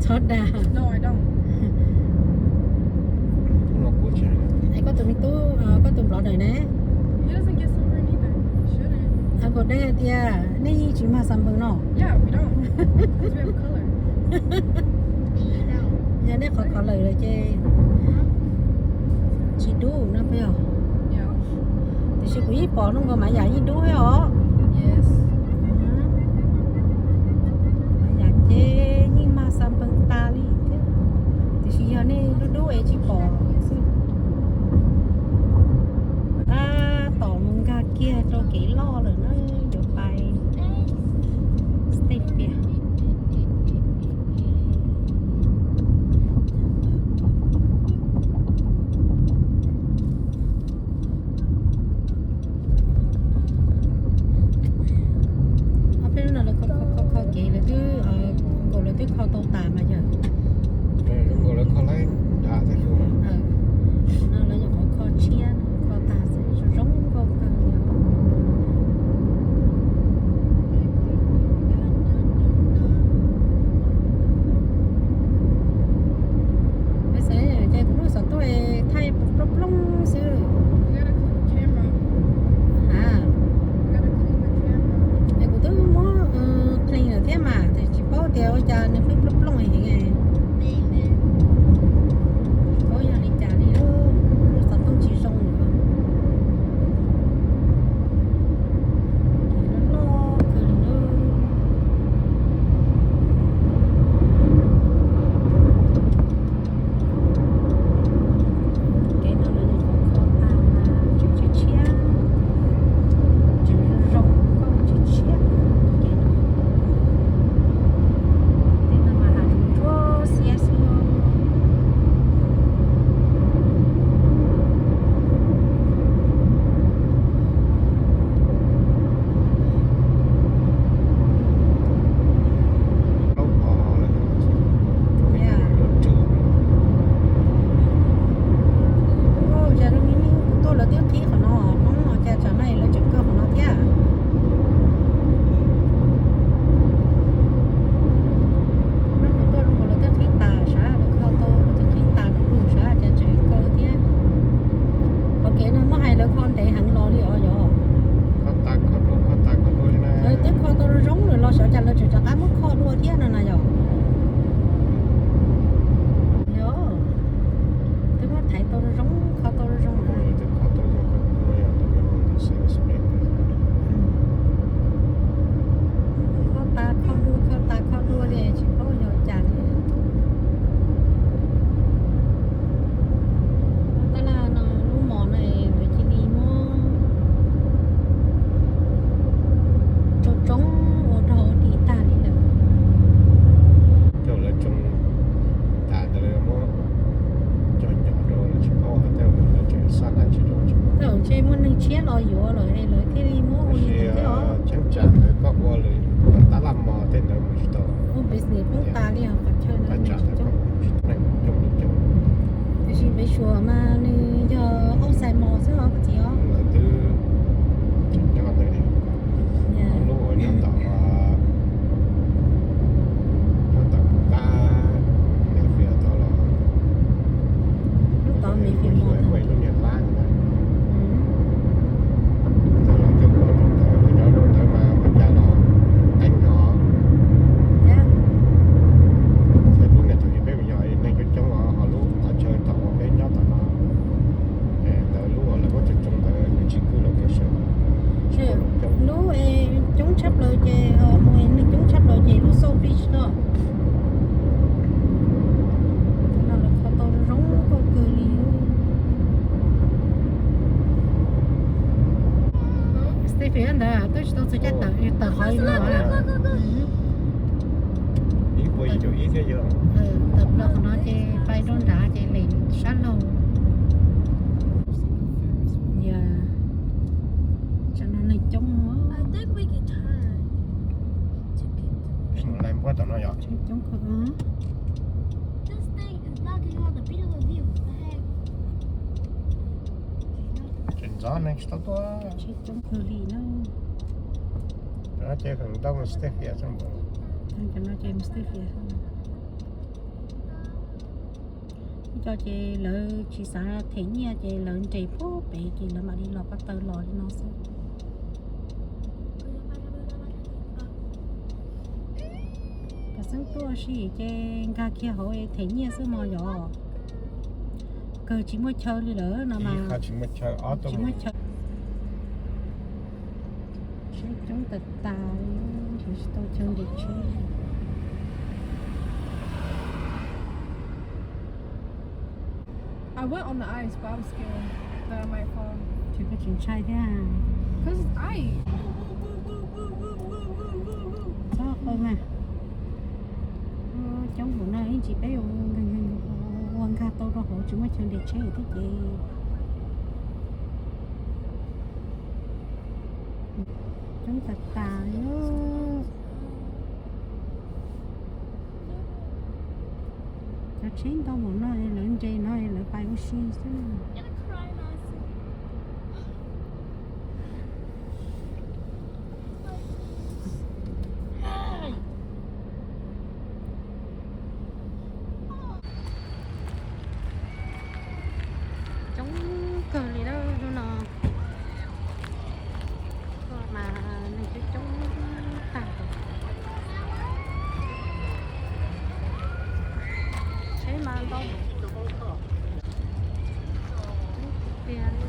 Txhob dag. Es koj tus me tub, koj tus brother ne? Uncle Dave hais tias nej yeej tsis mag xas npees no. Yog nej qhov color lawm ces tsis dub no peb os. Tiam sis kuv yeej pom zoo nkaus mas yam yeej dub thiab os. Mas yam ces yeej mag xas npees tas li thiab. Tiam sis yog nej dub dub es tsis pom xwb. Tab tom mus nkag kiag rau kev loj lawm na, yuav pais Stenville. Ob peb hnub no lawv kho kho kho kev lawv twb, nkaus lawv twb kho tau tas mas yog. Nkaus lawv kho laib dav thiab xwb. No lawv nyuam qhuav kho tshiab, kho tas xwb, zoo nkauj kawg li. Peb xav ces kuv lub xov tooj thaij plooj plooj xwb. A, es kuv twb muab clean lawm thiab mas, tiam sis tsis paub tias ua cas nws pheej plooj plooj heev. Tsis paub yog li cas li, lub xov tooj tsis zoo lawm. Kev loj loj kawg li na. Kev no lawv nyuam qhuav kho tag mas tseem tshiab tshiab, tseem zoo zoo nkauj tshiab tshiab kev no. Tej no mas hav zoov ntsuab xiab xwb. Ua cas zoo li kuv tuaj lawv twb qhib qhov no, hnub no cas tsam no lawv tseem kaw qhov no thiab. Hnub kuv tuaj zoo nkaus lawv twb qhib tas sav, lawv kho tau lawv twb qhib tas lawm sav, cas tseem kaw thiab. Qhov kev no muab hais lawv kho ntev heev los li os yog. Lawv twb kho tau zoo zoo lawm los xyov cas lawv tseem rov qab muab kho dua thiab no na yog. Yog, twb muab thaiv tau zoo zoo, kho tau zoo zoo. Kho tas kho dua, kho tas kho dua li tsis paub yog cas li. Tab laj no lub mos no lawv cia li muab tsoo tsoo ua rog ua dig tag li lawm. Coj lawv tsoo tas ntawd lawv muab coj nyob rau lawv tsis paub hais tias lawv tseem xa dab tsi rau tsis paub. Thaum ntshe muaj neeg tshiab los yuav lawm es lawv thiaj li muab ua li ntawd thiab os. Cheeb tsam ntawd koj ua lawm, tab laj mos tej ntawd mus tsis tau. Ua business poob tas li os qhov chaw no. Tiam sis npe suav mas nws yog outside mall xwb os koj txiv os. Lawv twb nyob ntawd, lub uas nyob tom, nyob tom kab Mayfield tod los, lub tod Mayfield mall, lub niag lab ntawd. Ntawd los twb ua rau ntawd, lawv cov rau ntawd mas ua cas los teeb no. Thiab lub niag thaum ub peb mus yog neeg coob coob os, ho lub qhov chaw thaum uas peb nyob tom no, ntawd lub uas lawv muab tsoo tsoo ntawd nws tsis kub location. Lub coob tshaj plaws ces, mus neeg coob tshaj plaws ces lub South Beach no. No lawv kho tau zoo nkauj kawg li. Stephen ntawd twb tsis tau txog caij tawm, tawm qhov no. Ib puas yim caum ib thiab yog. Tawm plaws qhov no ces pais rau nrad ces lem sab laug. Yog, tsam no neeg coob. Lais npuab tom no yog. Coob kawg. Tseem ntxov neeg tsis tau tuaj. Tsheb coob kawg li na. Cov no ces feem ntau mus Stephen xwb. Cov no ces mus Stephen xwb. Cov ces lawv tsis xav them nyiaj ces lawv nres puag pem ces lawv mam li los ko taw los li no xwb. Cov xeeb tuaj sim ces nkag kiag hauv them nyiaj xwb mog yom. Kawg tsis muaj chaw li lawm no mas. Tsis muaj chaw. Tsheb coob tas tas li, tsis tau chaw nres tsheb. I went on the ice, but I was scared that I might fall. Ces koj tsis ntshai thiab? Cause it's ice. Txhob qw mas. Coob hauv no ib ntsis peb ua nkag tau rau hauv tsis muaj chaw nres tsheb thiab ces. Coob tas tas li. Cov tsheb ntau npaum no lawv nres no lawv pais ua si xwb. Coob kawg li lawm hnub no. Tuaj mas neeg coob coob tag. Tsheb mas ntau tiag li.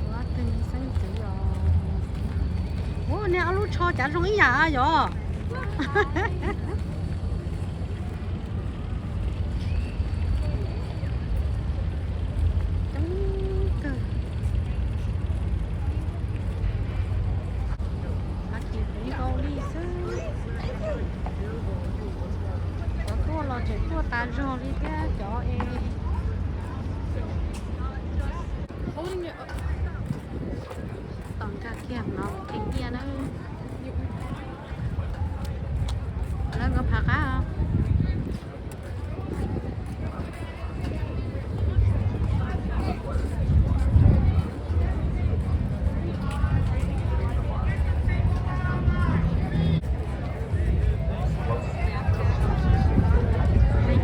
Ua twg xeeb ntxwv os. Ua niag ob lub tsho cav zoo ib yam yom. Coob kawg. Hab ces kuv nkaus li xwb. Cov tuaj los tseem tuaj tas zog li thiab cov es. Tom nkag kiag no them nyiaj na. Lawv nkawd phav qab.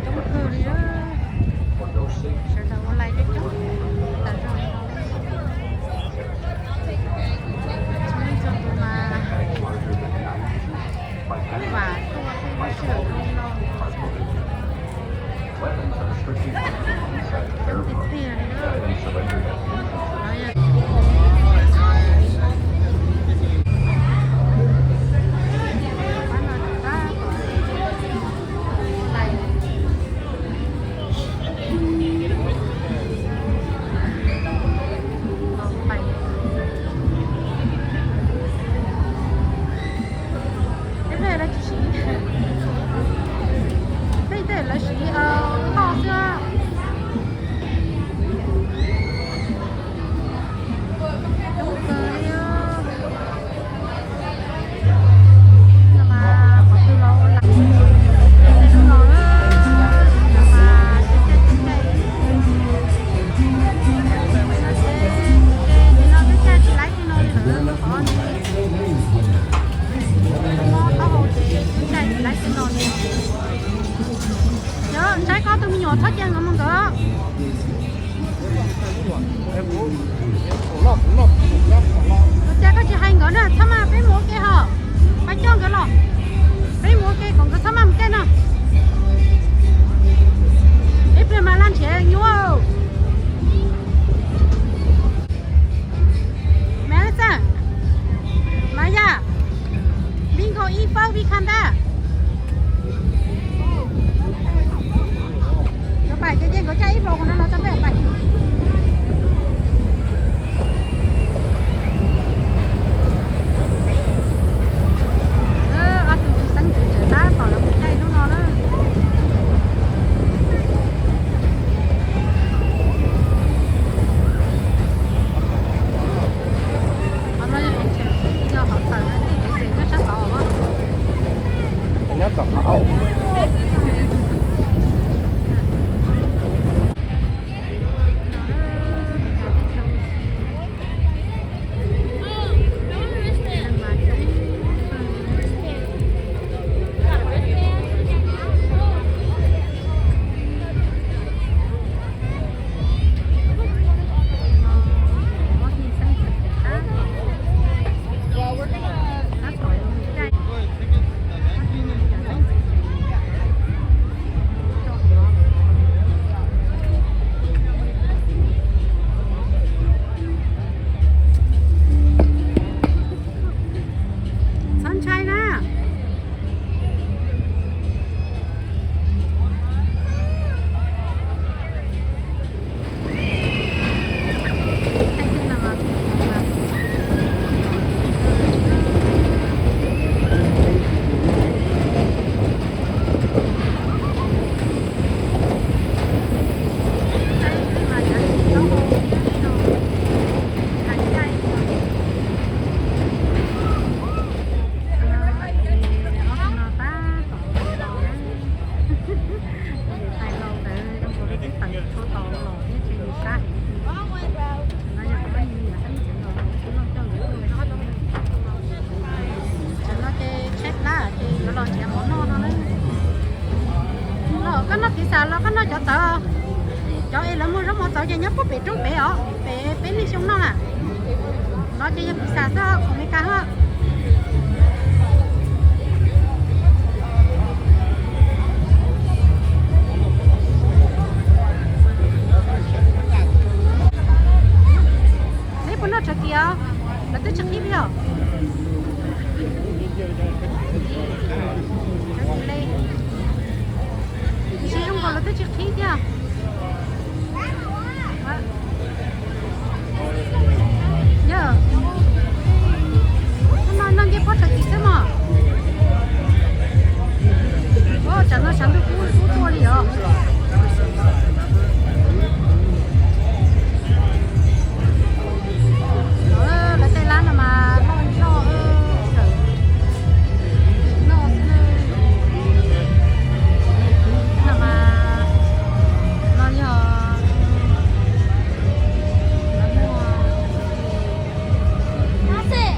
Coob kawg li, sawv daws ua lais coob coob tas zog li no. Txhua leej txhua tus mas Cov es lawv muag zaub mov txaus ces nyob puag pem roob pem os, pem peb niaj xyoo noj na. No ces yog pizza xwb, khoom Meskas xwb. Neb puas noj turkey os? Lawv twb tsis qhib li os. Turkey leg. Tiam sis zoo nkaus lawv twb tsis qhib thiab. Yog, no noj ncej pob turkey xwb mog. Tsam no tshav ntuj kub kub tuaj li os. Lawv tej lab no mas loj zog, loj xwb. No mas no yog lawv muag.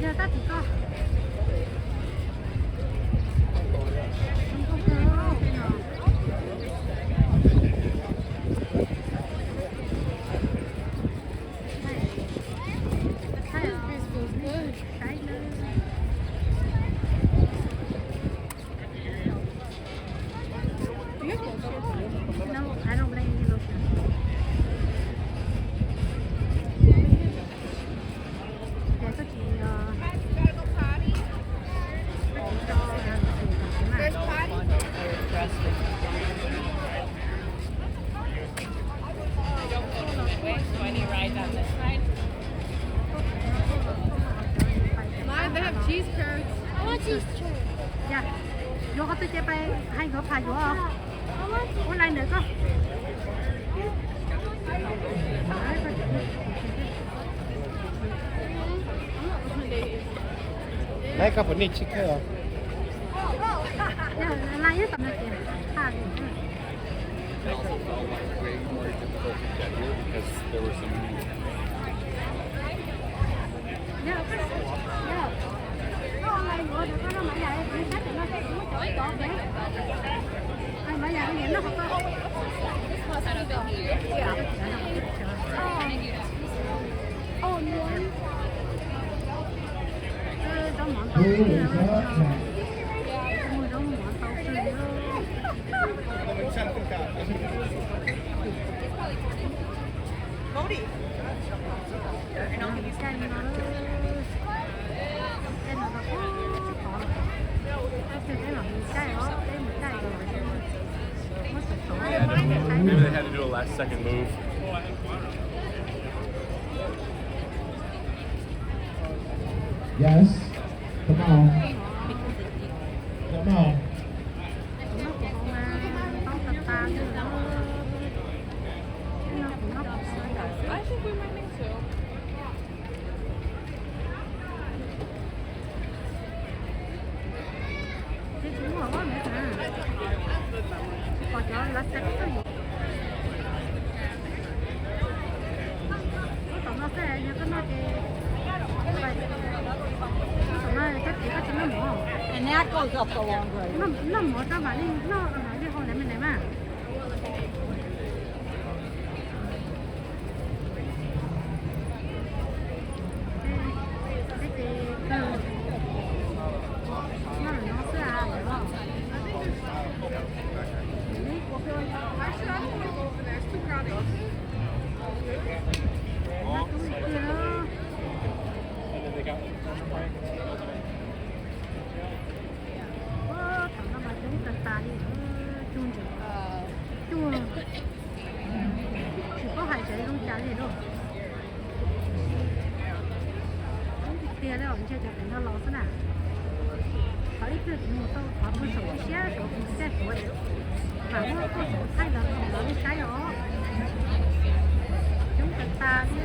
Yog tab tim koj. Mom, they have cheese curds. I want cheese curds. Yuav qhov twg ces pais hais nkawd pham yuav. Ua lais ntawd koj. Nai koj puas nej tsis kawg os? Maybe they had to do a last second move. Yes. Come on. Ces tsis muaj hauv no, pom cov lawv xa koj tuaj yus. Ub, tom no xwb yog koj noj ces, tom no koj txiv koj tsis noj mov. Noj mov tso mam li noj, mam li hau lawv me ntawd mas. Thaum no mas coob tag tas li, cug ntsees, cug, tsis paub hais tias zoo cas li lauj. Coob tiag tiag li os, ntshe cov pem no los xwb na. Qhov ib pliag kuv mus tau qhov pug saum ib siab saud kuv caij tuav, mam muab tuaj saum thaij los rau lawv saib os. Coob tag tas li.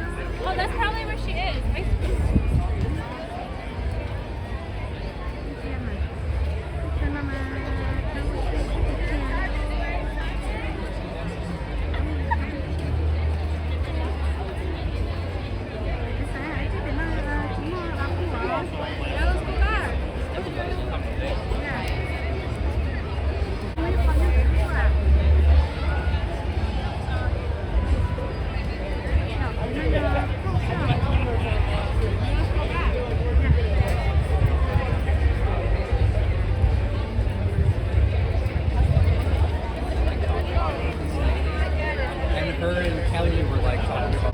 And her and Kelly were like talking about.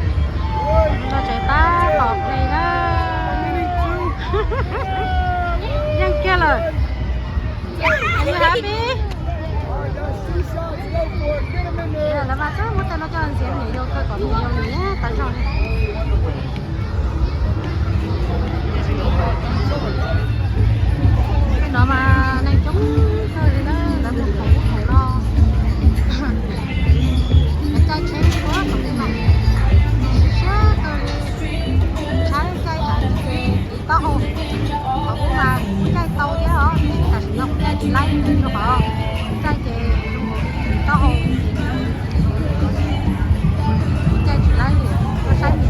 Tseem tab tom play na. Yeej kiag lawm. Are you happy? Lawv mas txawj muab tej no coj ntxiav niam yau kawg kom niam yau nyiam tas zog li. Tej no mas neeg coob kawg li na, lawv mus khoom ub khoom no. Lawv caij tsheb ua khoom li no, siab kawg li. Tshaib caij tas ces tiv taub hau, qhov ub mas kuj caij tau thiab os, tam sim no kuv caij tsis laib rau qhov caij ces tiv taub hau, kuj caij tsis laib li, koj saib li.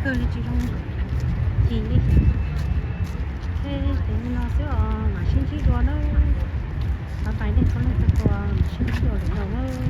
Li tsis zoo ci li. Ces li no xwb os, mam sib ntsib dua nawb. Pab pais nej txhua leej txhua tus, mam sib ntsib dua lwm zaus nawb.